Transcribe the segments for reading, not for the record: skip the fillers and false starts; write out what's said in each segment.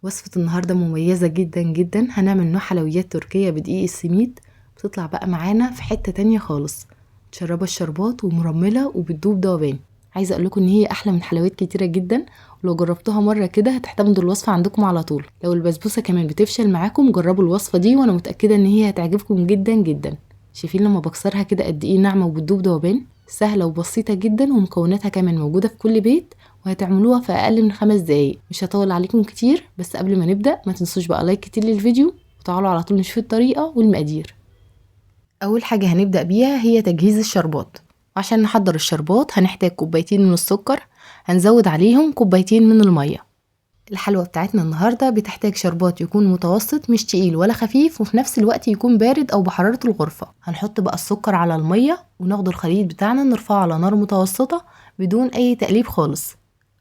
وصفة النهاردة مميزة جدا جدا، هنعمل نوع حلويات تركية بدقيق السميد، بتطلع بقى معانا في حتة تانية خالص، متشربة الشربات ومرملة وبتدوب دوبان. عايزة اقول لكم ان هي احلى من حلويات كتيرة جدا، ولو جربتوها مرة كده هتعتمدوا الوصفة عندكم على طول. لو البسبوسة كمان بتفشل معاكم جربوا الوصفة دي، وانا متأكدة ان هي هتعجبكم جدا جدا. شايفين لما بكسرها كده قد ايه ناعمة وبتدوب دوبان؟ سهلة وبسيطة جدا، ومكوناتها كمان موجودة في كل بيت، وهتعملوها في اقل من 5 دقايق. مش هطول عليكم كتير، بس قبل ما نبدأ ما تنسوش بقى like كتير للفيديو، وتعالوا على طول نشوف الطريقة والمقادير. اول حاجة هنبدأ بيها هي تجهيز الشربات. وعشان نحضر الشربات هنحتاج كوبايتين من السكر، هنزود عليهم كوبايتين من المية. الحلوة بتاعتنا النهاردة بتحتاج شربات يكون متوسط، مش تقيل ولا خفيف، وفي نفس الوقت يكون بارد او بحرارة الغرفة. هنحط بقى السكر على المية وناخد الخليط بتاعنا نرفعه على نار متوسطة بدون اي تقليب خالص.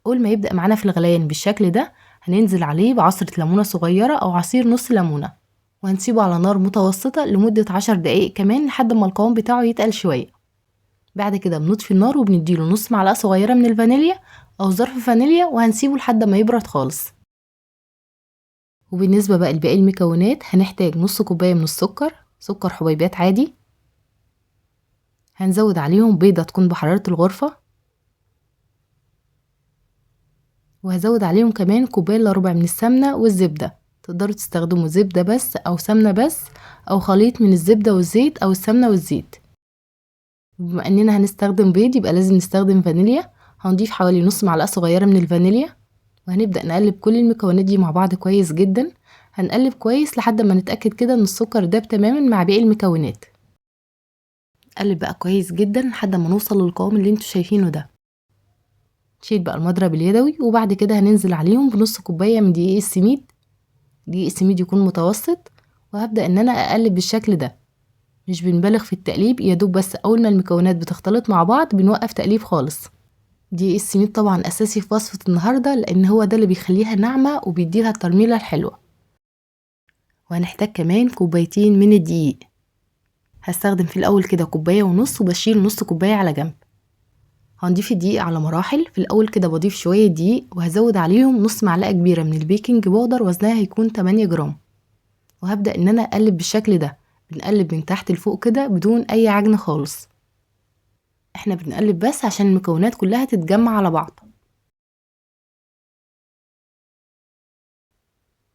اول ما يبدأ معانا في الغليان بالشكل ده هننزل عليه بعصرة ليمونة صغيرة او عصير نص ليمونة، وهنسيبه على نار متوسطة لمدة 10 دقايق كمان لحد ما القوام بتاعه يتقل شوية. بعد كده بنطفي النار وبنديله نص معلقة صغيرة من الفانيليا او ظرف فانيليا، وهنسيبه لحد ما يبرد خالص. وبالنسبة بقى لباقي المكونات هنحتاج نص كوباية من السكر، سكر حبيبات عادي، هنزود عليهم بيضة تكون بحرارة الغرفة، وهزود عليهم كمان كوباية الا ربع من السمنة والزبدة. تقدروا تستخدموا زبدة بس او سمنة بس او خليط من الزبدة والزيت او السمنة والزيت. بما اننا هنستخدم بيض يبقى لازم نستخدم فانيليا، هنضيف حوالي نص معلقة صغيرة من الفانيليا، وهنبدأ نقلب كل المكونات دي مع بعض كويس جدا. هنقلب كويس لحد ما نتأكد كده ان السكر داب تماما مع باقي المكونات. نقلب بقى كويس جدا لحد ما نوصل للقوام اللي انتوا شايفينه ده. نشيل بقى المضرب اليدوي، وبعد كده هننزل عليهم بنص كوباية من دقيق السميد، دقيق السميد يكون متوسط، وهبدأ ان انا اقلب بالشكل ده. مش بنبالغ في التقليب، يا دوب بس اول ما المكونات بتختلط مع بعض بنوقف تقليب خالص. دقيق السميد طبعا اساسي في وصفة النهاردة، لان هو ده اللي بيخليها ناعمة وبيديلها الترميلة الحلوة. وهنحتاج كمان كوبايتين من الدقيق، هستخدم في الاول كده كوباية ونص وبشيل نص كوباية على جنب. هنضيف الدقيق على مراحل، في الاول كده بضيف شوية دقيق وهزود عليهم نص معلقة كبيرة من ال baking powder وزنها هيكون 8 جرام، وهبدأ ان انا اقلب بالشكل ده. بنقلب من تحت لفوق كده بدون اي عجن خالص، احنا بنقلب بس عشان المكونات كلها تتجمع على بعض.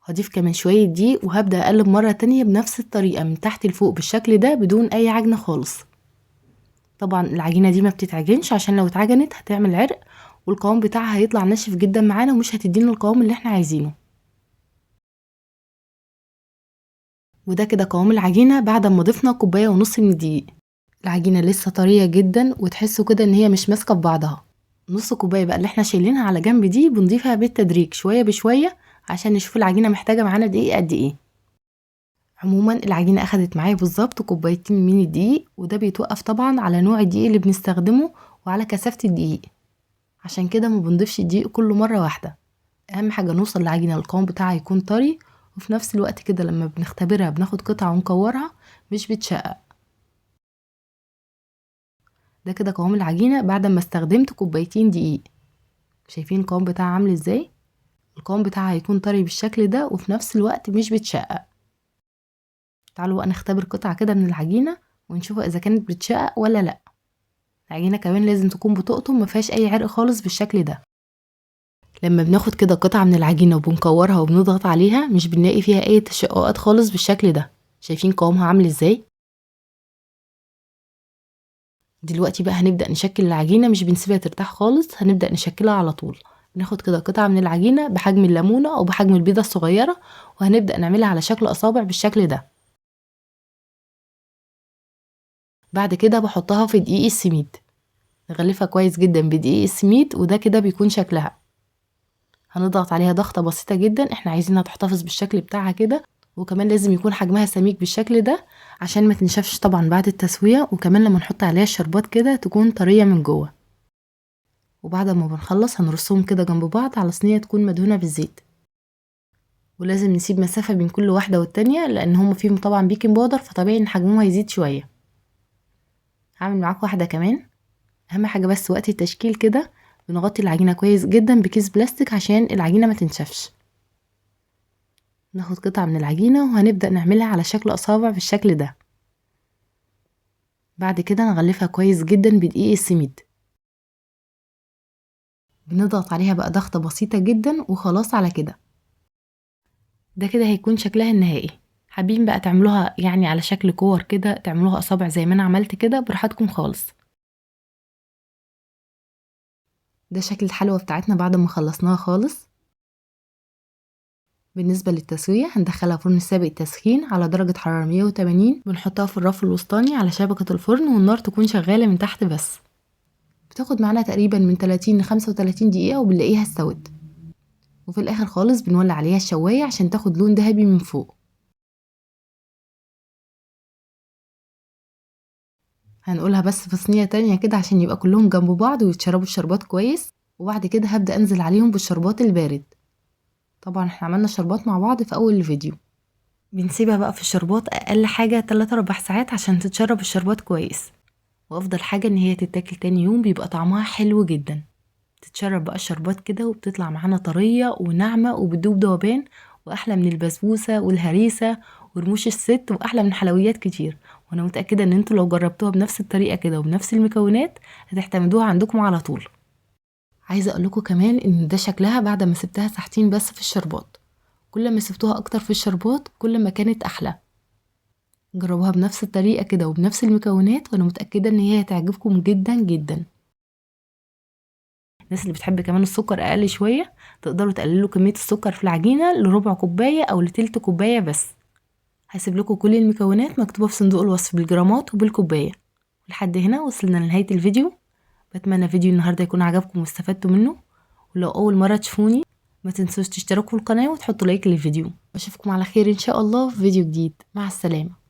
هضيف كمان شوية دقيق وهبدأ اقلب مرة تانية بنفس الطريقة من تحت لفوق بالشكل ده بدون اي عجن خالص. طبعا العجينة دي ما بتتعجنش، عشان لو اتعجنت هتعمل عرق والقوام بتاعها هيطلع ناشف جدا معانا ومش هتدينا القوام اللي احنا عايزينه. وده كده قوام العجينة بعد ما ضفنا كوباية ونص من الدقيق. العجينة لسه طرية جدا وتحسوا كده ان هي مش ماسكة في بعضها. نص كوباية بقى اللي احنا شايلينها على جنب دي بنضيفها بالتدريج شوية بشوية عشان نشوف العجينة محتاجة معانا دقيق قد ايه. عموما العجينة اخدت معايا بالظبط كوبايتين من الدقيق، وده بيتوقف طبعا على نوع الدقيق اللي بنستخدمه وعلى كثافة الدقيق، عشان كده ما بنضيفش الدقيق كله مرة واحدة. اهم حاجة نوصل لعجينة القوام بتاعها يكون طري، وفي نفس الوقت كده لما بنختبرها بناخد قطعة ونكورها مش بتشقق. ده كده قوام العجينة بعد ما استخدمت كوبايتين دقيق. شايفين القوام بتاعها عامل ازاي؟ القوام بتاعها هيكون طري بالشكل ده وفي نفس الوقت مش بتشقق. تعالوا بقى نختبر قطعة كده من العجينة ونشوف اذا كانت بتشقق ولا لا. العجينة كمان لازم تكون بتقطم ما فيهاش اي عرق خالص بالشكل ده. لما بناخد كده قطعة من العجينة وبنكورها وبنضغط عليها مش بنلاقي فيها اي تشققات خالص بالشكل ده. شايفين قوامها عامل ازاي؟ دلوقتي بقى هنبدأ نشكل العجينة، مش بنسيبها ترتاح خالص، هنبدأ نشكلها على طول. ناخد كده قطعة من العجينة بحجم الليمونة او بحجم البيضة الصغيرة، وهنبدأ نعملها على شكل اصابع بالشكل ده. بعد كده بحطها في دقيق السميد، نغلفها كويس جدا بدقيق السميد، وده كده بيكون شكلها. هنضغط عليها ضغطة بسيطة جدا، احنا عايزينها تحتفظ بالشكل بتاعها كده، وكمان لازم يكون حجمها سميك بالشكل ده عشان ما تنشفش طبعا بعد التسوية، وكمان لما نحط عليها الشربات كده تكون طرية من جوه. وبعد ما بنخلص هنرصهم كده جنب بعض على صينية تكون مدهونة بالزيت، ولازم نسيب مسافة بين كل واحدة والتانية لان هم فيهم طبعا baking powder، فطبيعي ان حجمهم هيزيد شوية. هعمل معاكم واحدة كمان. اهم حاجة بس وقت التشكيل كده بنغطي العجينة كويس جدا بكيس بلاستيك عشان العجينة ما تنشفش. ناخد قطعة من العجينة وهنبدأ نعملها على شكل أصابع بالشكل ده. بعد كده نغلفها كويس جدا بدقيق السميد. بنضغط عليها بقى ضغطة بسيطة جدا وخلاص على كده. ده كده هيكون شكلها النهائي. حابين بقى تعملوها يعني على شكل كور كده، تعملوها أصابع زي ما أنا عملت كده، براحتكم خالص. ده شكل الحلوة بتاعتنا بعد ما خلصناها خالص. بالنسبة للتسوية هندخلها فرن سابق التسخين على درجة حرارة 180، بنحطها في الرف الوسطاني على شبكة الفرن والنار تكون شغالة من تحت بس. بتاخد معانا تقريبا من 30 ل 35 دقيقة وبنلاقيها استوت. وفي الآخر خالص بنولع عليها الشواية عشان تاخد لون ذهبي من فوق. هنقولها بس في صينية تانية كده عشان يبقى كلهم جنب بعض ويتشربوا الشربات كويس. وبعد كده هبدأ أنزل عليهم بالشربات البارد. طبعا احنا عملنا الشربات مع بعض في أول الفيديو. بنسيبها بقى في الشربات أقل حاجة 3-4 ساعات عشان تتشرب الشربات كويس. وأفضل حاجة إن هي تتاكل تاني يوم، بيبقى طعمها حلو جدا. تتشرب بقى الشربات كده وبتطلع معانا طرية وناعمة وبتدوب ذوبان، وأحلى من البسبوسة والهريسة ورموش الست، وأحلى من حلويات كتير. وأنا متأكدة إن انتوا لو جربتوها بنفس الطريقة كده وبنفس المكونات هتعتمدوها عندكم على طول. عايزة أقول لكم كمان إن ده شكلها بعد ما سبتها ساعتين بس في الشربات. كل ما سبتوها أكتر في الشربات كل ما كانت أحلى. جربوها بنفس الطريقة كده وبنفس المكونات وأنا متأكدة إن هي هتعجبكم جدا جدا. الناس اللي بتحب كمان السكر أقل شوية تقدروا تقللوا كمية السكر في العجينة لربع كوباية أو لتلت كوباية بس. هسيب لكم كل المكونات مكتوبة في صندوق الوصف بالجرامات وبالكوباية. لحد هنا وصلنا لنهاية الفيديو. بتمنى فيديو النهاردة يكون عجبكم واستفدتوا منه. ولو أول مرة تشوفوني ما تنسوش تشتركوا في القناة وتحطوا لايك للفيديو. واشوفكم على خير إن شاء الله في فيديو جديد. مع السلامة.